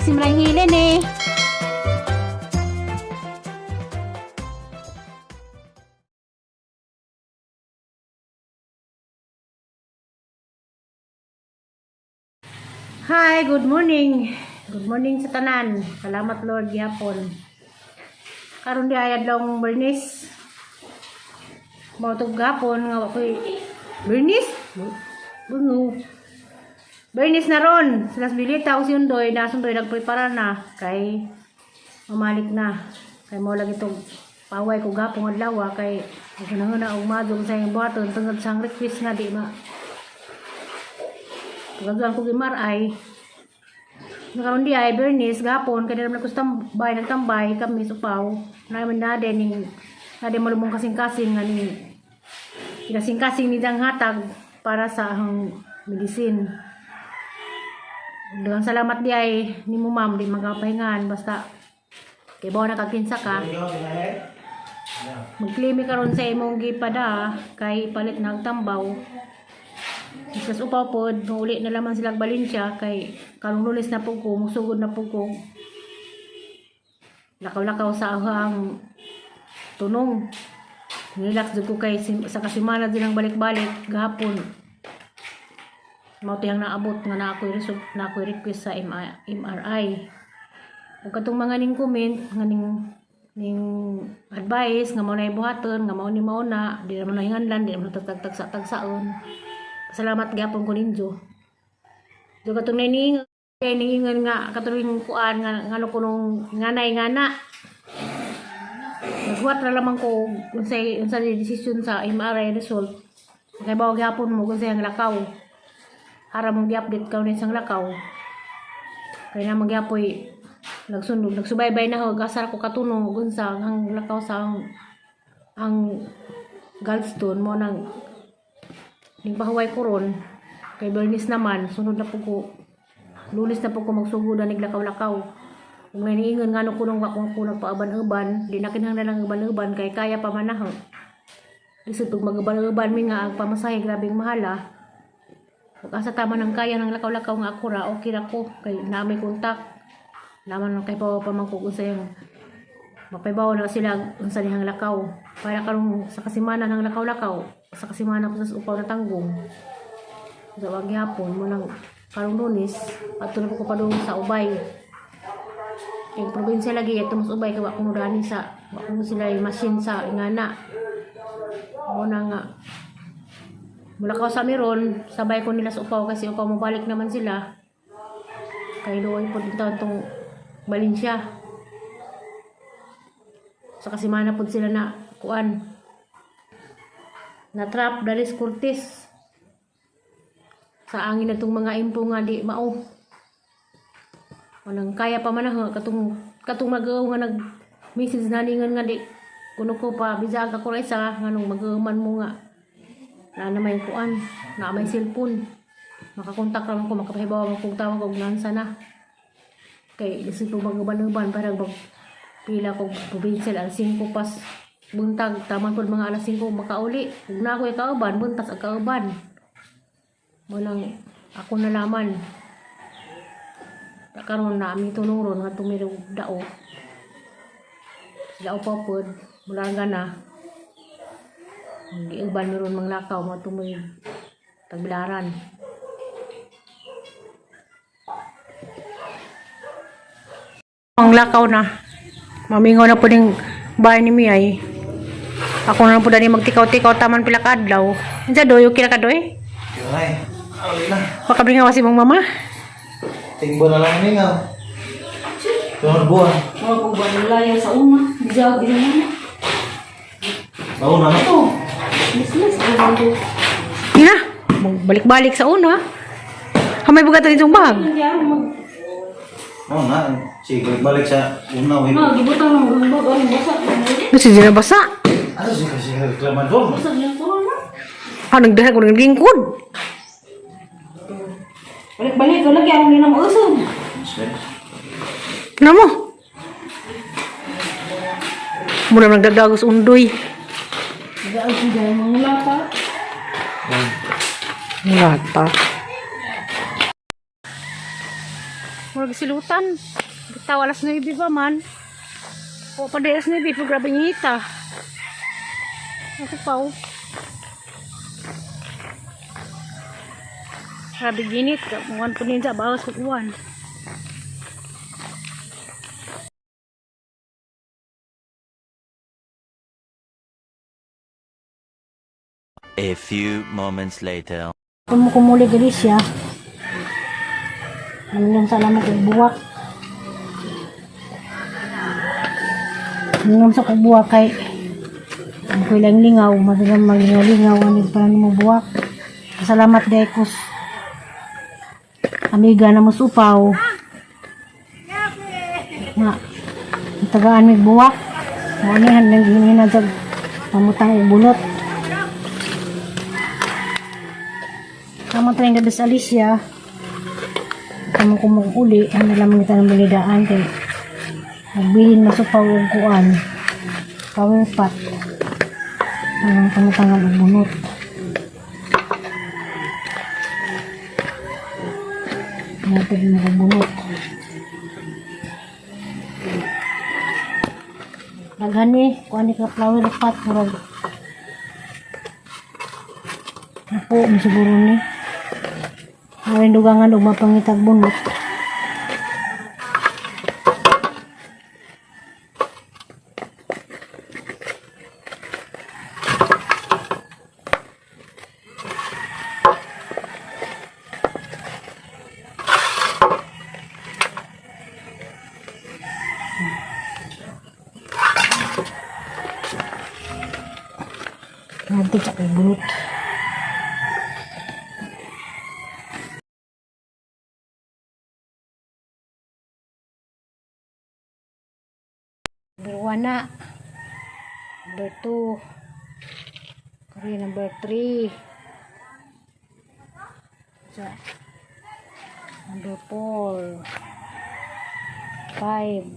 Simran Hilen eh. Hi, good morning. Good morning sa tanan. Salamat Lord gihapon. Karon di ay adlong Bernice. Mao tug gahapon nga wa koy Bernice. Bungo. Bernice na ron. Sila sa Bilita o si Undoy, na Undoy nagprepara na kay mamalik na. Kay mo lagi tog paway ko gahapon adlaw kay naghunahuna og madong sa iyang buhaton tungod sa request nga di ma Gagawin ko MRI. Nakaroon di ay Bernice gapon kay naman ko tambay nagtambay kami sa upaw. Naman na din ning na din malumong kasing-kasing nga ning kasing-kasing ni dang hatag para sa ahong medicine. Daghang salamat di ay nimo ma'am di magapahingahan basta kay bawa nakakinsa ka. Magklimi karon sa imong gipada kay palit na ang tambaw. Isas upaw pod, uli na laman silang Valencia kay karong Lunes na po ko, musugod na po ko. Lakaw-lakaw sa ahang tunong. Relax jud ko kay sa kasimana din ang balik-balik gahapon. Mao tiyang naabot nga na ako'y result na ako'y request sa MRI. Ug katong mga ning comment nga ning ning advice nga mao na buhaton nga mao ni mao na di naman na hinganlan di naman tagtagsa tagsaon. Salamat gyapon ko ninyo. Do katong nining kay niingon nga katong kuan nga ngano ko nung nganay ngana. Naghuwat ra lamang ko unsay unsay desisyon sa MRI result. Kay bawo gyapon mo kung ang lakaw. Hara mong gi-update ka ni isang lakaw. Kay na magyapoy nagsunod nagsubaybay na ho gasar ko katuno unsa ang lakaw sa ang gallstone mo nang ning pahuway ko ron kay Bernice naman sunod na po ko Lunes na po ko magsugod na naglakaw-lakaw. Kung naniingon nga no kunong akong ko nagpaaban-uban, di na kinahanglan lang uban-uban kay kaya pa man na ho. Lisod pag mag-uban-uban mi nga ang pamasahe grabeng mahala. Ug asa tama ng kaya ng lakaw-lakaw nga ako ra, okay ra ko kay naa may kontak. Naman kay pawa pa man ko kung sa iyang mapaybaw na sila unsa niyang lakaw. Para karong sa kasimana ng lakaw-lakaw, sa kasimana ko sa upaw na tanggong. Sa wag gihapon mo nang karong Lunes, adto na po ko padung sa Ubay. Kay probinsya lagi ato mas Ubay kay wa ko dani sa wa ko sila yung machine sa ingana. Mo na nga mula ko sa meron, sabay ko nila sa upaw kasi upaw mabalik naman sila. Kay luoy po dito tong Valencia. Sa kasimana po sila na kuan. Na trap Daris Cortez. Sa angin na tong mga impo nga di mao. Walang kaya pa man ako katong katong mag nga nag message na ningon nga di kuno ko pa bisag ako ra isa nganong mag mo nga na na may kuan na may cellphone makakontak ra man ko makapahibaw man kung tawag og nansa na kay lisod po mag-uban-uban para mag pila ko probinsya alas 5 pas buntag taman pod mga alas 5 makauli ug na ako'y kauban buntas ang kauban walang ako nalaman karon na aming tulong ron nga tumirog dao sila upaw pod mula na giuban meron mga lakaw mga tumoy tagbilaran. Ang lakaw na. Mamingaw na po ning bahay ni Miyay. Ako na lang po dani magtikaw-tikaw taman pila ka adlaw. Unsa doy okay ra ka doy? Ay, awit na. Makabringaw si mong mama. Tingbo na lang ningaw. Tunod buwan. Mga kuban nilaya sa una. Bijag din na. Bauna na to. Business uban ko. Ina, balik-balik sa una. Hamay bugatan itong bag. Hindi ako mag Oo na. Sige, balik sa una. Wait. Ma, gibutang ng mga bag ang basa. Kasi di na basa. Ano siya kasi reklamador? Basa niya ko na. Ah, nagdala ko ng lingkod. Balik-balik ko lagi ang nila mausog. Ano mo? Mura nagdagdagos undoy. Gaan ko dyan mga lata. Wala ta. Murag silutan. Bitaw alas 9 pa man. O pa alas 9 pero grabe ngita. Ako pa oh. Grabe ginit. Muwan po din sa bawas ko uwan. A few moments later. Kung kumuli diri siya, ano lang sa lamang kong buwak. Ano lang sa kong buwak kay ang ko ilang lingaw, madalang maglingaw-lingaw, ano pa mo buwak. Salamat dahil kus amiga na mas upaw. Nga, tagaan may buwak. Mo ni han nang sa pamutang og bunot. Tama tayong gabi sa Alicia. Tama kumong uli. Ano lamang kita ng balidaan kay nagbilin masupaw og kuan. Power pot. Anong pamutangan og bunot. Natin mo og bunot. Daghan ni, kuan ni ka flower pot murag. Napo, mo siguro ni. Ang dugangan og mapangitag bunot. Nanti sa bunot. Number 1 na. Number 2. Kari number 3. Sa number 4. 5.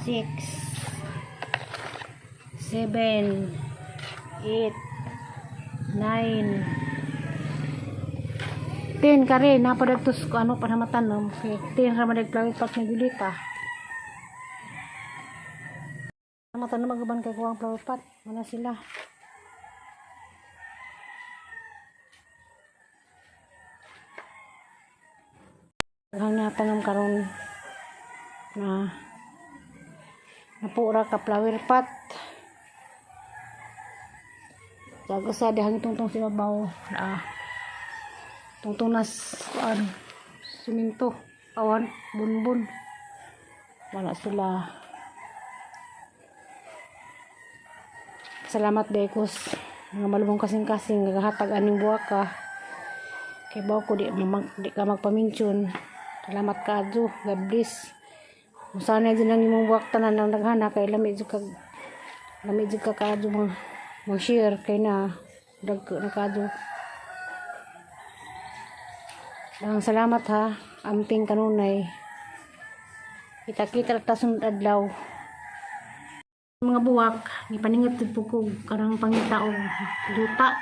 6. 7. 8. 9. 10 kare napadagtos ko ano panamatan no. Okay, 10 ra man nagplawit pak na gulita. Mata na magaban kay kuwang flower pot. Wala sila. Ang natangam karon na napura ka flower pot. Sago sa dihang tungtong si babaw na tungtong nas kuan siminto awan bunbun. Wala sila. Salamat Dekos. Mga malubong kasing-kasing nagahatag aning buwaka. Kay bawo ko di, mamag, di ka magpaminsyon. Salamat kaadyo. God bless. Kung sana din ang imong buwak tanan ang naghana kay lami jud kag lami jud ka kaadyo mag, mag-share kay na dag na kaadyo. Ang salamat ha. Amping kanunay. Kita-kita ta sunod adlaw. Mga buwak, gipaningit jud po ko karang pangita og duta.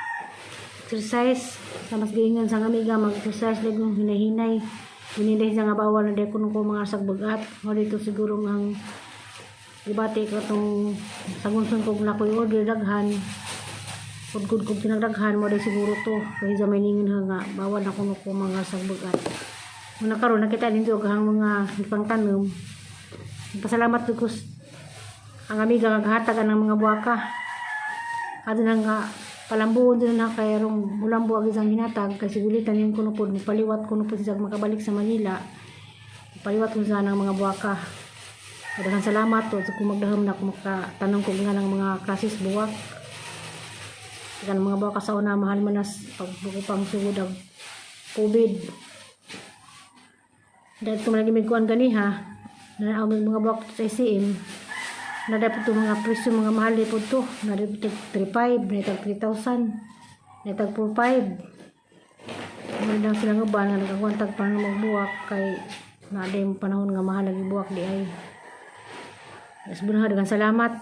Exercise sa mas giingon sa amiga mag-exercise lagi yung hinahinay. Giniday sa nga bawal na day kuno ko mga sagbagat. Mo dito siguro ang gibati ko tong sagunson ko na ko'y order daghan. Kudkod kog tinagdaghan mo day siguro to. Kay sa may ningon ha nga bawal na kuno ko mga sagbagat. Muna karon nakita din og ang mga gipangtanom. Pasalamat ko ang amiga nga gahatag ang mga buwaka. Adto na nga palambuon din na kay rong mulambo ang isang hinatag kay sigulitan yung kuno pod paliwat kuno pod siya makabalik sa Manila. Paliwat ko sana ang mga buwaka. Daghang salamat to sa kung magdahom na kung makatanong ko nga ng mga klases buwak. Daghang mga buwaka sa una mahal man nas pag pang sugod ang COVID. Dahil kung lagi may kuan gani ha, na ang mga buwak sa ICM, na dapat ito mga presyo mga mahal po to. Na dapat ito 3.5, na itag 3,000, na itag 4.5. Wala lang sila nga ba nga nagagwantag pa nga magbuwak kay na yung panahon nga mahal lagi buwak di ay. Yes, bunha daghang salamat.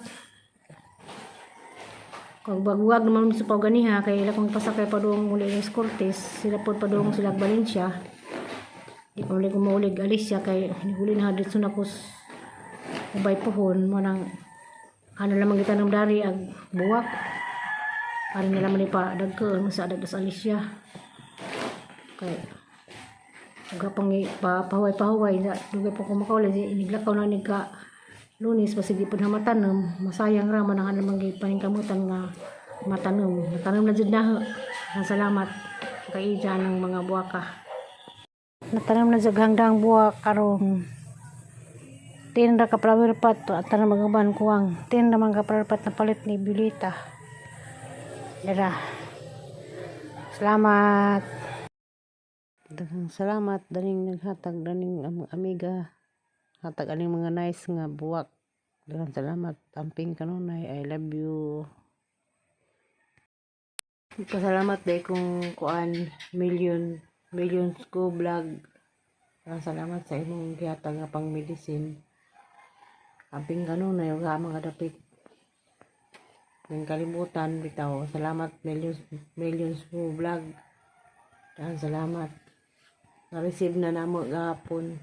Kung bagwag naman sa pag ganiha kay ila kong pasakay padung muli ng Cortes, sila pod padung sila Valencia. Di pa ulit ko maulig Alicia kay huli na dito na ko ubay pohon mo nang ano lamang kita ng dari ag buwak. Para nila man pa dagko sa dag sa Alicia. Kay uga pang pa pahuway pahuway na dugay pa ko makauli, iniglakaw na ni ka Lunes, basig di pud na matanom, masayang ra man ang ano man paningkamutan nga matanom. Matanom na jud na. Ang salamat kay Ija ng mga buwaka. Natanom na jud hanggang buwak karon. 10 ra ka flower pot at tanang mga uban kuwang 10 ra man ka flower pot na palit ni Bulita. Dara. Salamat. Daghang salamat daning naghatag daning amiga. Hatag aning mga nice nga buwak. Daghang salamat. Amping kanunay. I love you. Pasalamat day kung kuan million millions ko vlog. Daghang salamat sa imong gihatag nga pang medicine. Amping kanunay ug mga dapit. Ning kalibutan bitaw. Salamat, millions millions mo vlog. Daghang salamat. Na-receive na namo gahapon.